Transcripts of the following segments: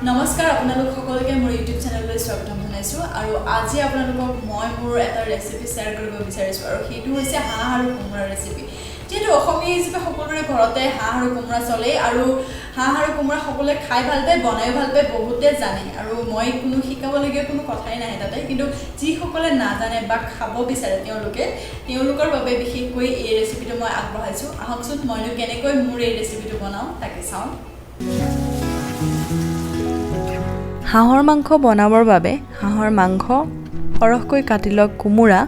নমস্কাৰ, আপোনালোক সকলোকে মোৰ ইউটিউব চেনেললৈ স্বাগতম জনাইছোঁ। আৰু আজি আপোনালোকক মই মোৰ এটা ৰেচিপি শ্বেয়াৰ কৰিব বিচাৰিছোঁ আৰু সেইটো হৈছে হাঁহ আৰু কোমোৰাৰ ৰেচিপি। যিহেতু অসমীয়া হিচাপে সকলোৰে ঘৰতে হাঁহ আৰু কোমোৰা চলেই আৰু হাঁহ আৰু কোমোৰা সকলোৱে খাই ভাল পায়, বনায়ো ভাল পায়, বহুতে জানে আৰু মই কোনো শিকাবলগীয়া কোনো কথাই নাহে তাতে। কিন্তু যিসকলে নাজানে বা খাব বিচাৰে তেওঁলোকৰ বাবে বিশেষকৈ এই ৰেচিপিটো মই আগবঢ়াইছোঁ। আহকচোন, মইনো কেনেকৈ মোৰ এই ৰেচিপিটো বনাওঁ তাকে চাওঁ। হাঁহৰ মাংস বনাবৰ বাবে হাঁহৰ মাংস সৰহকৈ কাটি লওক। কোমোৰা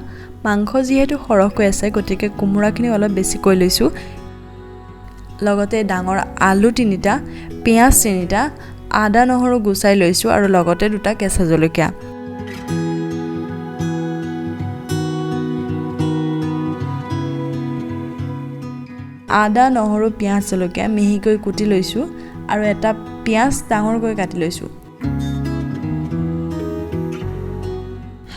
মাংস যিহেতু সৰহকৈ আছে, গতিকে কোমোৰাখিনি অলপ বেছিকৈ লৈছোঁ। লগতে ডাঙৰ আলু 3টা, পিঁয়াজ 3টা, আদা নহৰু গুচাই লৈছোঁ আৰু লগতে 2টা কেঁচা জলকীয়া। আদা নহৰু পিঁয়াজ জলকীয়া মিহিকৈ কুটি লৈছোঁ আৰু এটা পিঁয়াজ ডাঙৰকৈ কাটি লৈছোঁ।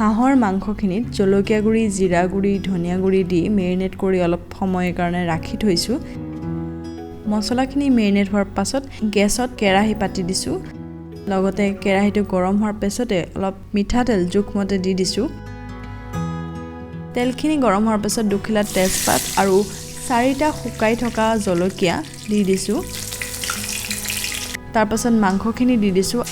হাঁহৰ মাংসখিনিত জলকীয়া গুড়ি, জিৰা গুড়ি, ধনিয়া গুড়ি দি মেৰিনেট কৰি অলপ সময়ৰ কাৰণে ৰাখি থৈছোঁ। মছলাখিনি মেৰিনেট হোৱাৰ পাছত গেছত কেৰাহী পাতি দিছোঁ। লগতে কেৰাহীটো গৰম হোৱাৰ পাছতে অলপ মিঠাতেল জোখমতে দি দিছোঁ। তেলখিনি গৰম হোৱাৰ পাছত 2 খিলা তেজপাত আৰু 4টা শুকাই থকা জলকীয়া দি দিছোঁ। তাৰপাছত মাংসখিনি দি দিছোঁ।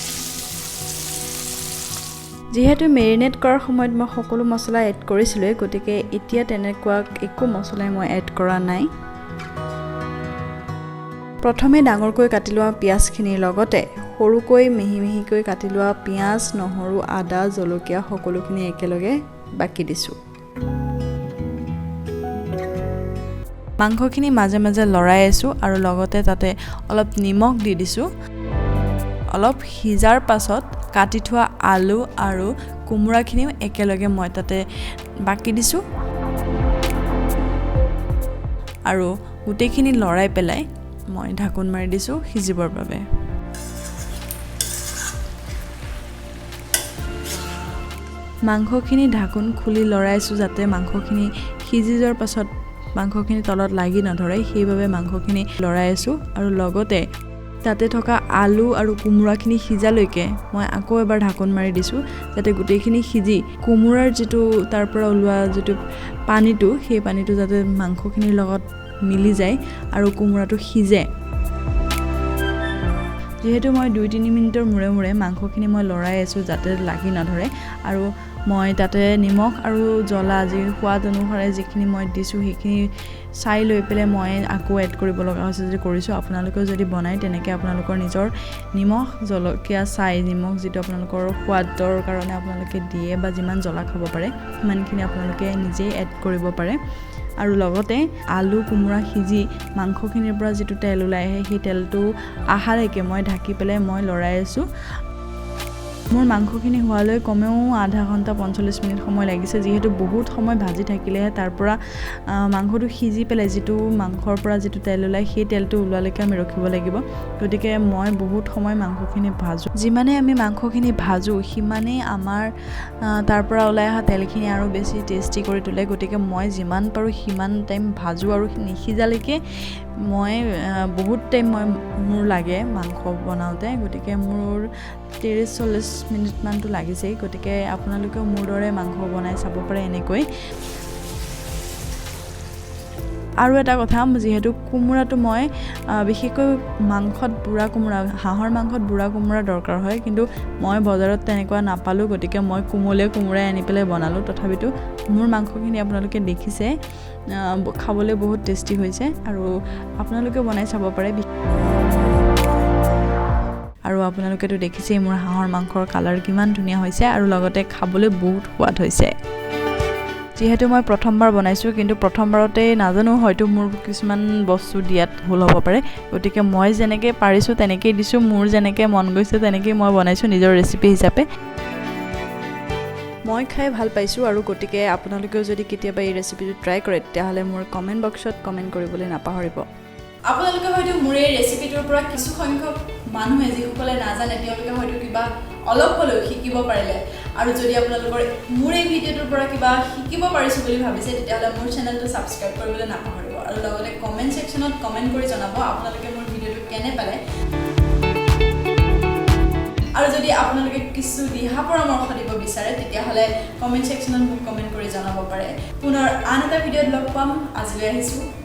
যিহেতু মেৰিনেট কৰাৰ সময়ত মই সকলো মছলা এড কৰিছিলোঁৱেই, গতিকে এতিয়া তেনেকুৱা একো মছলাই মই এড কৰা নাই। প্ৰথমে ডাঙৰকৈ কাটি লোৱা পিঁয়াজখিনিৰ লগতে সৰুকৈ মিহি মিহিকৈ কাটি লোৱা পিঁয়াজ, নহৰু, আদা, জলকীয়া সকলোখিনি একেলগে বাকি দিছোঁ। মাংসখিনি মাজে মাজে লৰাই আছোঁ আৰু লগতে তাতে অলপ নিমখ দি দিছোঁ। অলপ সিজাৰ পাছত কাটি থোৱা আলু আৰু কোমোৰাখিনিও একেলগে মই তাতে বাকি দিছোঁ আৰু গোটেইখিনি লৰাই পেলাই মই ঢাকোন মাৰি দিছোঁ সিজিবৰ বাবে। মাংসখিনি ঢাকোন খুলি লৰাইছোঁ যাতে মাংসখিনি সিজি যোৱাৰ পাছত মাংসখিনি তলত লাগি নধৰে, সেইবাবে মাংসখিনি লৰাই আছোঁ। আৰু লগতে তাতে থকা আলু আৰু কোমোৰাখিনি সিজালৈকে মই আকৌ এবাৰ ঢাকোন মাৰি দিছোঁ, যাতে গোটেইখিনি সিজি কোমোৰাৰ যিটো তাৰ পৰা ওলোৱা যিটো পানীটো, সেই পানীটো যাতে মাংসখিনিৰ লগত মিলি যায় আৰু কোমোৰাটো সিজে। যিহেতু মই 2-3 মিনিটৰ মূৰে মূৰে মাংসখিনি মই লৰাই আছোঁ যাতে লাগি নধৰে, আৰু মই তাতে নিমখ আৰু জ্বলা যি সোৱাদ অনুসাৰে যিখিনি মই দিছোঁ সেইখিনি চাই লৈ পেলাই মই আকৌ এড কৰিব লগা হৈছে যদি কৰিছোঁ। আপোনালোকেও যদি বনায় তেনেকৈ আপোনালোকৰ নিজৰ নিমখ জলকীয়া চাই নিমখ যিটো আপোনালোকৰ সোৱাদৰ কাৰণে আপোনালোকে দিয়ে বা যিমান জ্বলা খাব পাৰে সিমানখিনি আপোনালোকে নিজেই এড কৰিব পাৰে। আৰু লগতে আলু কোমোৰা সিজি মাংসখিনিৰ পৰা যিটো তেল ওলাই আহে সেই তেলটো আহালৈকে মই ঢাকি পেলাই মই লৰাই আছোঁ। মোৰ মাংসখিনি হোৱালৈ কমেও আধা ঘণ্টা 45 মিনিট সময় লাগিছে, যিহেতু বহুত সময় ভাজি থাকিলেহে তাৰ পৰা মাংসটো সিজি পেলাই যিটো মাংসৰ পৰা যিটো তেল ওলায় সেই তেলটো ওলোৱালৈকে আমি ৰখিব লাগিব। গতিকে মই বহুত সময় মাংসখিনি ভাজোঁ। যিমানেই আমি মাংসখিনি ভাজোঁ সিমানেই আমাৰ তাৰ পৰা ওলাই অহা তেলখিনি আৰু বেছি টেষ্টি কৰি তোলে। গতিকে মই যিমান পাৰোঁ সিমান টাইম ভাজোঁ আৰু নিসিজালৈকে মই বহুত টাইম মোৰ লাগে মাংস বনাওঁতে। গতিকে মোৰ 30-40 মিনিটমানটো লাগিছেই। গতিকে আপোনালোকেও মোৰ দৰে মাংস বনাই চাব পাৰে এনেকৈ। আৰু এটা কথা, যিহেতু কোমোৰাটো মই বিশেষকৈ মাংসত বুঢ়া কোমোৰা, হাঁহৰ মাংসত বুঢ়া কোমোৰা দৰকাৰ হয়, কিন্তু মই বজাৰত তেনেকুৱা নাপালোঁ। গতিকে মই কোমলীয়া কোমোৰাই আনি পেলাই বনালোঁ। তথাপিতো মোৰ মাংসখিনি আপোনালোকে দেখিছে, খাবলৈ বহুত টেষ্টি হৈছে আৰু আপোনালোকেও বনাই চাব পাৰে। আৰু আপোনালোকেতো দেখিছেই মোৰ হাঁহৰ মাংসৰ কালাৰ কিমান ধুনীয়া হৈছে আৰু লগতে খাবলৈ বহুত সোৱাদ হৈছে। যিহেতু মই প্ৰথমবাৰ বনাইছোঁ, কিন্তু প্ৰথমবাৰতেই নাজানো, হয়তো মোৰ কিছুমান বস্তু দিয়াত ভুল হ'ব পাৰে। গতিকে মই যেনেকৈ পাৰিছোঁ তেনেকেই দিছোঁ, মোৰ যেনেকৈ মন গৈছে তেনেকেই মই বনাইছোঁ নিজৰ ৰেচিপি হিচাপে। মই খাই ভাল পাইছোঁ আৰু গতিকে আপোনালোকেও যদি কেতিয়াবা এই ৰেচিপিটো ট্ৰাই কৰে তেতিয়াহ'লে মোৰ কমেণ্ট বক্সত কমেণ্ট কৰিবলৈ নাপাহৰিব। আপোনালোকে হয়তো মোৰ এই ৰেচিপিটোৰ পৰা কিছু সংখ্যক মানুহে যিসকলে নাজানে তেওঁলোকে হয়তো কিবা অলপ হ'লেও শিকিব পাৰিলে। আৰু যদি আপোনালোকৰ মোৰ এই ভিডিঅ'টোৰ পৰা কিবা শিকিব পাৰিছোঁ বুলি ভাবিছে তেতিয়াহ'লে মোৰ চেনেলটো ছাবস্ক্ৰাইব কৰিবলৈ নাপাহৰিব আৰু লগতে কমেণ্ট ছেকশ্যনত কমেণ্ট কৰি জনাব আপোনালোকে মোৰ ভিডিঅ'টো কেনে পালে। যদি আপোনালোকে কিছু দিহা পৰামৰ্শ দিব বিচাৰে, তেতিয়াহ'লে কমেণ্ট ছেকশ্যনত মোক কমেণ্ট কৰি জনাব পাৰে। পুনৰ আন এটা ভিডিঅ'ত লগ পাম। আজিলৈ আহিছোঁ।